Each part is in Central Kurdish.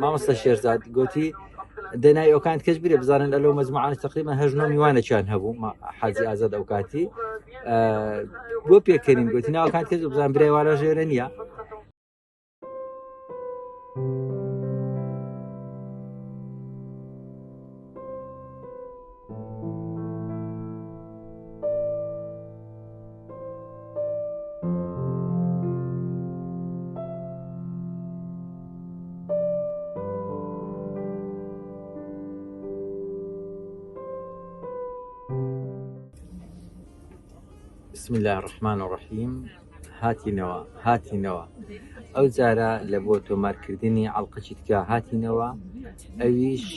مامۆستا شێرزاد گوتی دەنای ئەوکان کەس برێ بزانن لە لەو مەجموعانە تقریبا هەژنۆ میوانێکیان هەبوو حاجی ئازاد ئەو کاتی بۆ پێکەنین گوتی ناوکان کەس بزان برایوانە ژێرە نییە. بسم الله الرحمن الرحیم هاتینەوە هاتینەوە ئەو جارە لە بۆ تۆمارکردنی ئەڵلقەکی تکا هاتینەوە ئەویش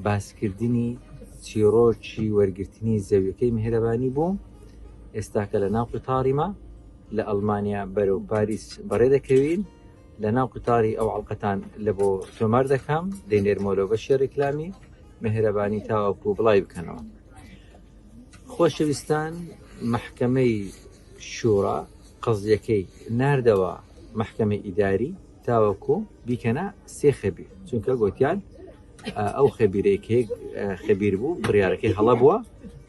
باسکردنی چیڕۆکی وەرگرتنی زەویەکەی میهرەبانی بوو ئێستاکە لە ناو قوتاریمە لە ئەڵمانیا بەرەو پاریس بەڕێ دەکەوین لە ناو قوتاری ئەو ئەڵلقەتان لە بۆ تۆمار دەکەم دەینێرمەوە بەشی ڕیکلامی میهرەبانی تاوەکو بڵاوی بکەنەوە خۆشەویستان مەحکەمەی شورا قەزیەکەی ناردەوە مەحکەمەی ئیداری تاوەکو بیکەنە سێ خەبیر چونکە گۆتیان ئەو خەبیرەی کە خەبیر بوو بڕیارەکەی هەڵە بووە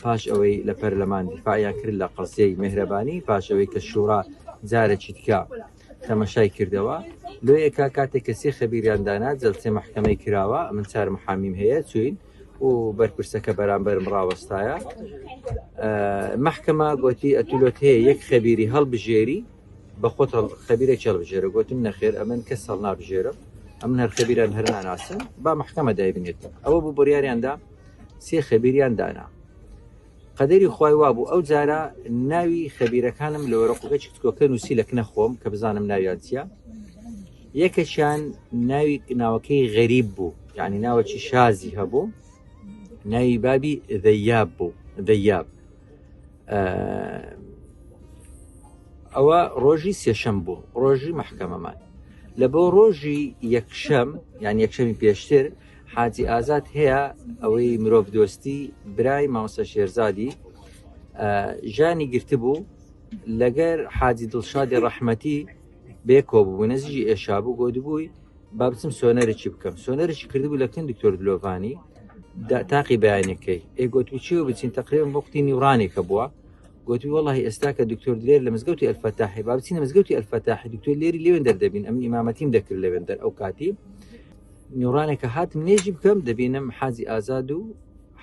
پاش ئەوەی لە پەرلەمان دیفاعیان کرد لە قەزیەی مهرەبانی پاش ئەوەی کە شورا جارێکی تکە تەمەشای کردەوە لۆیەکە کاتێک کە سێ خەبیریان دانا جەلسەی مەحکەمەی کراوە من چار محامیم هەیە چوین و بەرپرسەکە بەرامبەرم ڕاوەستایە مەحکەمە گوتی ئەتولۆت هەیە یەک خەبیری هەڵبژێری بە خۆت خەبیرێک هەڵبژێرە گوتم نەخێر ئەمن کەس هەڵ نابژێرم ئەمن هەر خەبیران هەر ناناسم با مەحکەمە دایبنێت ئەوە بوو بڕیاریاندا سێ خەبیریان دانا قەدەری خوای وابوو ئەو جارە ناوی خەبیرەکانم لە وەرەقەکە چکۆکە نووسی لە کنە خۆم کە بزانم ناویان چییە یەکەکیان ناوی ناوەکەی غەریب بوو یعنی ناوەکی شازی هەبوو ناوی بابی ذەیاب بوو ذەیاب ئەوە ڕۆژی سێشەم بوو ڕۆژی محکەمەمان لە بۆ ڕۆژی یەکشەم یان یەکشەمی پێشتر حاجی ئازاد هەیە ئەوەی مرۆڤ دۆستی برای مامۆستا شێرزادی ژانی گرتبوو لەگەر حاجی دڵشادی ڕەحمەتی بێ کۆبوو نەزیجی ئێشا بوو گۆدبووی با بچم سۆنەرێکی بکەم سۆنەرێکی کردبوو لە کن دکتۆر دلۆڤانی تاقی بەیانەکەی ئێ گۆتوی چی و بچین تقریبا وەختی نیوڕانێکە بووە گوتی وەڵی ئێستا کە دکتۆر دلێر لە مزگەوتی ئەلفەتاحی با بچینە مزگەوتی ئەلفەتاحی دکتۆر لێری لێوێن دەردەبین ئەم ئیمامەتیم دەکرد لەوێن دەر ئەو کاتی نیوڕانێکە هاتم نێژی بکەم دەبینم حاجی ئازاد و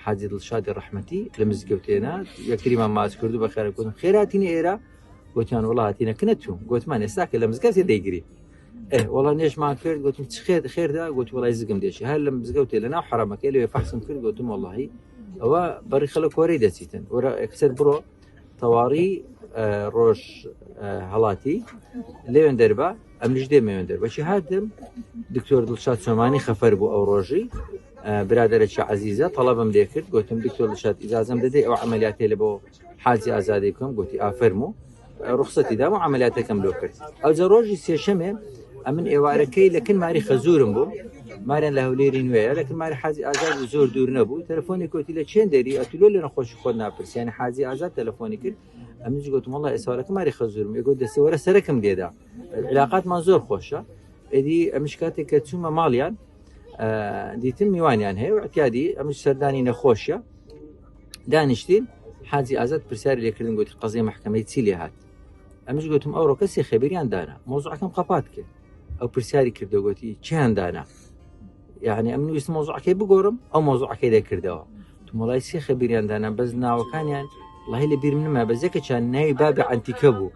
حاجی دڵشادی ڕەحمەتی لە مزگەوتێنا یەکتریمان ماچ کرد و بەخێرە گوتم خێراتینە ئێرە گوتیان وڵا هاتینە کنەچوو گوتمان ئێستا کە لە مزگەوتێ دەیگری وڵا نێژمان کرد گوتم چ خێر خێردا گوت وڵای زگم دێشی هەر لە مزگەوتێ لە ناو حرەمەکەی لەوێ فەحسم کرد گوتم وڵی ئەوە بەڕی خەڵک کۆرەی دەچیتن وەرە ئەکسەر بڕۆ تەواڕی ڕۆژ هەڵاتی لەوێن دەربە ئەمنیش دێمەوێن دەر بەچی هاتم دکتۆر دڵشاد سۆمانی خەفەر بوو ئەو ڕۆژی برادەرێکی عزیزە تەڵەبم لێ کرد گوتم دکتۆر دڵشاد ئیجازەم دەدەی ئەو عملیاتێ لە بۆ حاجی ئازادی بکەم گوتی ئافەرموو ڕوخسەتی دام و عملیاتەکەم لۆ کرد ئەوجا ڕۆژی سێشەمێ ئەمن ئێوارەکەی لە کن ماری خەزورم بوو ماریان لە هەولێری نوێیە لە کن ماری حاجی ئازاد و زۆر دوور نەبوو تەلەفۆنی کۆتی لە چێن دەری ئەتولۆ لە نەخۆشی خۆت ناپرسیانی حاجی ئازاد تەلەفۆنی کرد ئەمنیش گوتم وەڵا ئێسوارەکە ماری خەزورم ئێگۆ دەسێوەرە سەرەکم لێدا علاقاتمان زۆر خۆشە ئێدی ئەمش کاتێک کە چوومە ماڵیان دیتم میوانیان هەیە و اعتیادی ئەمش سەردانی نەخۆشیە دانیشتین حاجی ئازاد پرسیاری لێکردن گوتی قەزیە محکمەی چی لێ هات ئەمش گوتم ئەوڕۆ کەسی خەبیریان دانا مۆزعەکەم قەپات کرد ئەو پرسیاری کردو گوتی چیان دانا یعنی ئەم ویست مۆزعەکەی بگۆڕم ئەو مۆزعەکەی دەکردەوە تومەڵای سێ خەبیریان دانا بەس ناوەکانیان وڵی لە بیرم نما بەس یەکەچیان ناوی بابی عەنتیکە بوو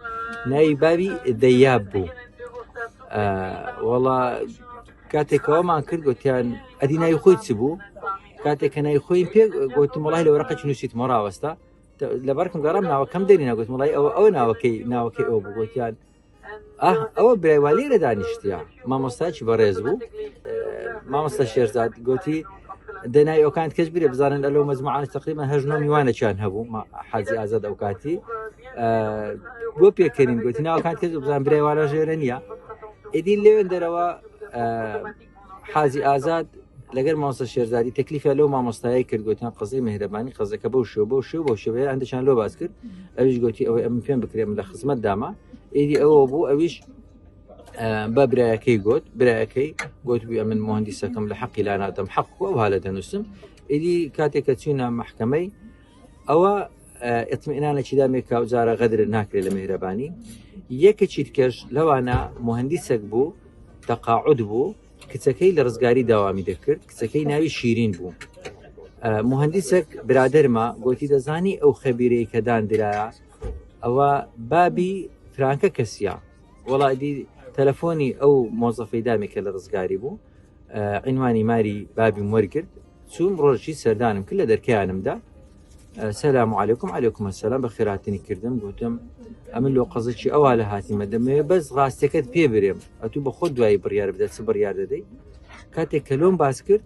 ناوی بابی دەیاب بوو وەڵا کاتێکەوەمان کرد گوتیان ئەدی ناوی خۆی چ بوو کاتێک کە ناوی خۆی پێ گوتم وڵی لە وەرەقە نووسیت مەڕاوەستا لەبەرکم گەڕام ناوەکەم دەری ناگوتم وڵی ئەوە ئەو ناوەکەی ناوەکەی ئەو بوو گوتیان ئاه ئەوە برای وا لێرە دانیشتە مامۆستاکی بەڕێز بوو مامۆستا شێرزاد گوتی دەنای ئەوکان کەس برێ بزانن لە لەو مەجموعانە تقریبا هەژنۆ میوانێکیان هەبوو حاجی ئازاد ئەو کاتی بۆ پێکەنین گوتی ناوکان کەس بزان برای وانە ژێرە نییە ئیدی لەوێن دەرەوە حاجی ئازاد لەگەر مامۆستا شێرزادی تەکلیفە لەو مامۆستایی کرد گوتیان قەزەی مهرەبانی قەزەکە بەو شێوە بەو شێوە بەو شێوەیە هەندێکیان لۆ باس کرد ئەویش گوتی ئەوەی ئەمن پێم بکرێ من لە خزمەت داما ئیدی ئەوە بوو ئەویش. بە برایەکەی گوت برایەکەی گوتبووی ئەمن مهندیسەکەم لە حەقی لا نادەم حەق و ئەو هالە دەنووسم ئیدی کاتێک کە چوینە محکمەی ئەوە ئەتمئنانێکی دامێکا و جارە غەدر ناکرێت لە میهرەبانی یەکێکی تکەش لەوانە مهندیسێک بوو تەقاعد بوو کچەکەی لە ڕزگاری داوامی دەکرد کچەکەی ناوی شیرین بوو مهندیسێک برادرمە گوتی دەزانی ئەو خەبیرەی کە داندرایە ئەوە بابی فرانکە کەسیە وەڵا ئیدی تەلەفۆنی ئەو مۆزەفەی دامی کە لە ڕزگاری بوو عنوانی ماری بابیم وەرگرت چوم ڕۆژی سەردانم کرد لە دەرکەیانمدا سەلام علیکم علیکم السلام بە خێراتنی کردم گوتم ئەمن لۆ قەزێکی ئەوە لە هاتیمە دەمەوێ بەس ڕاستەکەت پێ برێم ئەتوو بە خۆت دوایی بڕیار بدە چ بڕیار دەدەی کاتێک کە لۆم باس کرد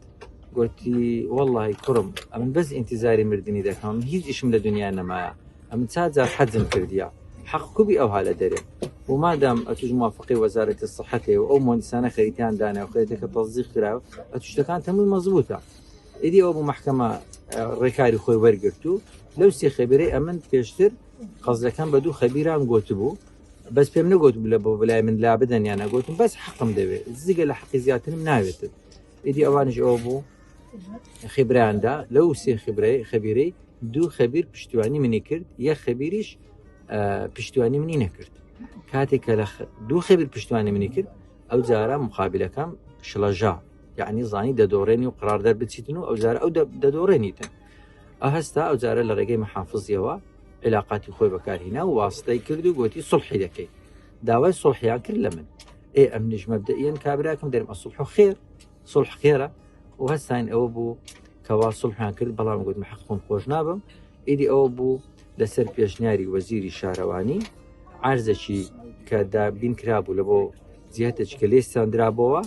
گوتی وەڵی کوڕم ئەمن بەس ئینتیزاری مردنی دەکەم هیچ ئیشم لە دنیا نەمایە ئەمن چا جار حەجم کردیە حەق کوبی ئەوها لە دەرێ و مادام ئەتوش موافقەی وەزارەتی سەحەتێ و ئەو مهندسانە خەریتیان دانا و خەریتەکە تەزیق کرا و ئەتو شتەکان تەمووی مەزبووتە ئیدی ئەوە بوو مەحکەمە ڕێکاری خۆی وەرگرت و لەو سێ خەبیرەی ئەمن پێشتر قەزەکەم بە دوو خەبیران گۆتبوو بەس پێم نەگوت لە بۆ بلای من لا بدەن یان نەگوتم بەس حەقم دەوێت زیگە لە حەقی زیاترم ناوێتن ئیدی ئەوانیش ئەوە بوو خبراندا لەو سێ خبرەی خەبیرەی دوو خەبیر پشتیوانی منی کرد یەک خەبیریش پشتیوانی منی نەکرد کاتێک کە لە دوو خەبیر پشتیوانی منی کرد ئەو جارە مقابلەکەم شڵەژا یعنی زانی دەدۆڕێنی و قرار دەربچیتن و ئەو جارە ئەو دەدۆڕێنیتن ئەهستا ئەو جارە لە ڕێگەی محافزیەوە علااقاتی خۆی بەکارهینا و واستەی کرد و گوتی سڵحی دەکەی داوای سڵحیان کرد لە من ئێ ئەم نیش مەبدەئیەن کابراکم دەرم ئەسڵح خێر سڵح خێرە و هەستاین ئەوە بوو کەوا سڵحیان کرد بەڵام گوتم حەق خۆم خۆش نابم ئیدی ئەوە بوو لەسەر پێشنیاری وەزیری شارەوانی عرزێکی کە دابین کرابوو لە بۆ جیهتێکی کە لێ ساندرابەوە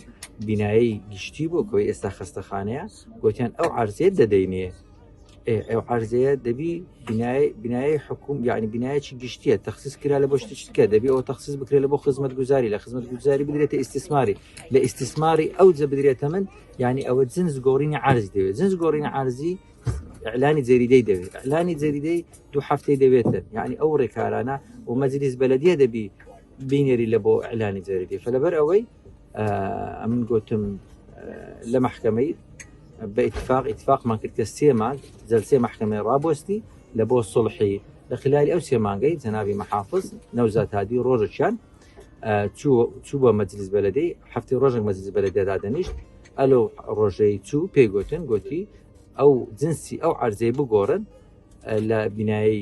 بینایی گشتی بۆ کەوەی ئێستا خەستەخانەیە گوتیان ئەو عرزێت دەدەینێ ئەو عرزەیە دەبی بینایی حکوم یعنی بینایەکی گشتیە تەخصیص کرا لە بۆ شتێکی کە دەبی ئەو تەخصیص بکرێت لە بۆ خزمەت گوزاری لە خزمەت گوزاری بدرێتە ئیستیسماری لە ئیستیسماری ئەو جە بدرێتە من یعنی ئەوە جنس گۆڕینی عرض دەوێت جنس گۆڕینی عرضی ئەلانی جەریدەی دەوێت ئەلانی جەریدەی دوو هەفتەی دەوێتن یعنی ئەو ڕێکارانە و مەجلیس بەلەدیە دەبی بینێری لە بۆ ئەلانی جەریدی فلەبەر ئەوەی ئەمن گوتم لە محکمەی بە ئیتفاق ئیتفاقمان کرد کە سێ مانگ جەلسەی مەحکەمەی ڕابوەستی لە بۆ سوڵحی لە خلالی ئەو سێ مانگەی جەنابی محافظ نەوزاد هادی ڕۆژێکیان چوو بە مەجلیس بەلەدەی هەفتی ڕۆژێک مەجلیس بەلەدێ دادەنیشت ئەلو ڕۆژەی چوو پێی گوتن گوتی ئەو جنسی ئەو عەرزەی بگۆڕن لە بینایی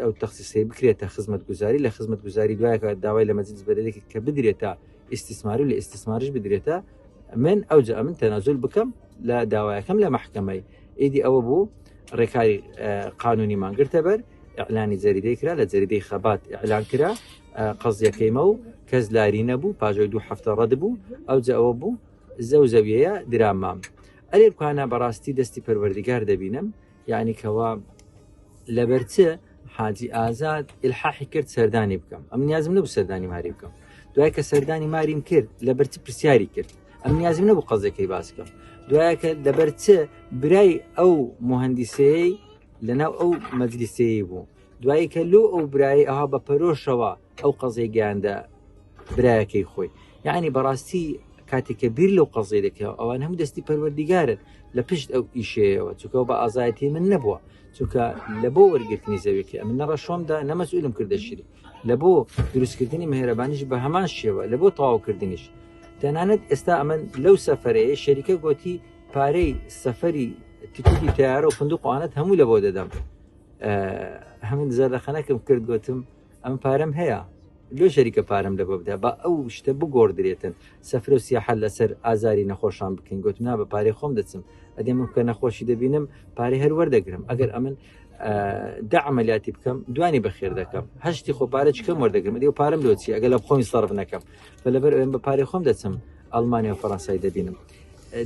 ئەو تەخصیصەی بکرێتە خزمەتگوزاری لە خزمەتگوزاری دوایەکە داوای لە مەجلیس بەلەدێک کە بدرێتە ئیستیسماری و لە ئیستیسماریش بدرێتە من ئەوجا ئەمن تەنازول بکەم لە داوایەکەم لە مەحکەمەی ئیدی ئەوە بوو ڕێکاری قانونیمان گرتە بەر ئەلانی جەریدەی کرا لە جەریدەی خەبات ئەلان کرا قەزیەکەیمە و کەس لاری نەبوو پاژەی دوو هەفتە ڕەد بوو ئەوجا ئەوە بوو زەو زەویەیە درامام ئەرێ بکانە بەڕاستی دەستی پەروەردیگار دەبینم یعنی کەوا لەبەر چ حاجی ئازاد ئیلحاحی کرد سەردانی بکەم ئەم نیازم نەبوو سەردانی ماری بکەم دوای کە سەردانی ماریم کرد لەبەر چ پرسیاری کرد ئەم نیازم نەبوو قەزەکەی باس بکەم دوایەکە لەبەر چ برای ئەو مهندسەیە لەناو ئەو مەجلیسەیە بوو دوایی کە لۆ ئەو برای ئەها بە پەرۆشەوە ئەو قەزیە گەیاندە برایەکەی خۆی یعنی بەڕاستی کاتێک کە بیر لەو قەزیە دەکەوە ئەوان هەموو دەستی پەروەردیگارن لە پشت ئەو ئیشەیەوە چونکە بە ئازایەتی من نەبووە چونکە لە بۆ وەرگرتنی زەویەکە ئەمن نەڕەشۆمدا نەمەسئولم کردە شری لە بۆ دروستکردنی مهرەبانیش بە هەمان شێوە لە بۆ تەواوکردنیش تەنانەت ئێستا ئەمن لەو سەفرەیە شەریکە گۆتی پارەی سەفەری تیکتی تیارە و فندق ئەوانەت هەموو لە بۆ دەدەم هەمن زەردەخەنەکەم کرد گوتم ئەم پارەم هەیە لۆ شەریکە پارەم لە بۆ بدە با ئەو شتە بگۆڕدرێتن سەفر و سیاحەت لەسەر ئازاری نەخۆشان بکەین گوتم نا بە پارەی خۆم دەچم ئەدێ من کە نەخۆشی دەبینم پارەی هەر وەردەگرم ئەگەر ئەمن دە عملیاتی بکەم دوانی بەخێر دەکەم هەشتی خۆ پارە چکەم وەردەگرم ئەدی پارەم لۆ چی ئەگەر لە خۆمی سەرف نەکەم بە لەبەر ئەوێن بە پارەی خۆم دەچم ئەڵمانیا و فەڕەنسای دەبینم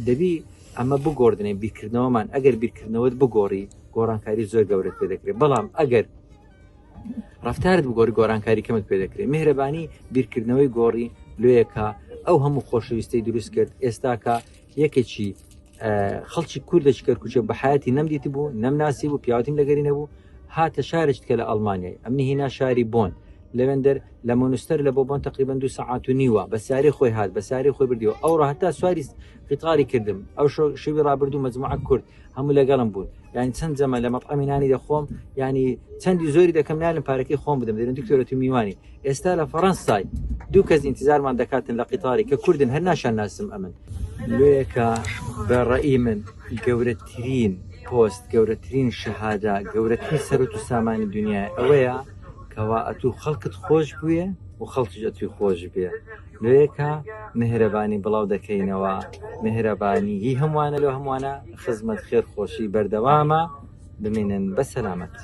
دەبی ئەمە بگۆڕدرێن بیرکردنەوەمان ئەگەر بیرکردنەوەت بگۆڕی گۆڕانکاری زۆر گەورەت پێ دەکرێت بەڵام ئەگەر ڕفتارت بگۆری گۆرانکاری کەمت پێ دەکرێت میهرەبانی بیرکردنەوەی گۆڕی لۆیەکە ئەو هەموو خۆشەویستی دروست کرد ئێستاکە یەکێکی خەڵکی کوردێکی کەرکوچە بە حیاتی نەمدیت بوو نەمناسی بوو پیاوتیم لەگەری نەبوو هاتە شارێک کە لە ئەڵمانیای ئەمنی هینا شاری بۆن. لەوێندەر لە مۆنستەر لە بۆ بۆن تقریبا دو سەعات و نیوە بە ساری خۆی هات بە ساری خۆی بردیەوە ئەوڕۆ هەتا سواری قیتاری کردم ئەو شەوی ڕابردوو مەجموعە کورد هەموو لەگەڵم بوون یعنی چەند جەمە لە مەطعەمی نانی دەخۆم یعنی چەندی زۆری دەکەم نالم پارەکەی خۆم بدەم دەرن دکتۆرە تو میوانی ئێستا لە فەڕەنسای دوو کەس ئینتیزارمان دەکاتن لە قیتاری کە کوردن هەر ناشان ناسم ئەمن لۆیەکە بە ڕەئی من گەورەترین پۆست گەورەترین شەهادە گەورەترین سەرەت و سامانی دنیای ئەوەیە کەوا ئەتوو خەڵکت خۆش بوێ و خەڵکیش ئەتوی خۆش بێ لۆیەکە مهرەبانی بڵاو دەکەینەوە مهرەبانی هی هەمووانە لۆ هەمووانە خزمەت خێر خۆشی بەردەوامە بمێنن بە سەلامەت.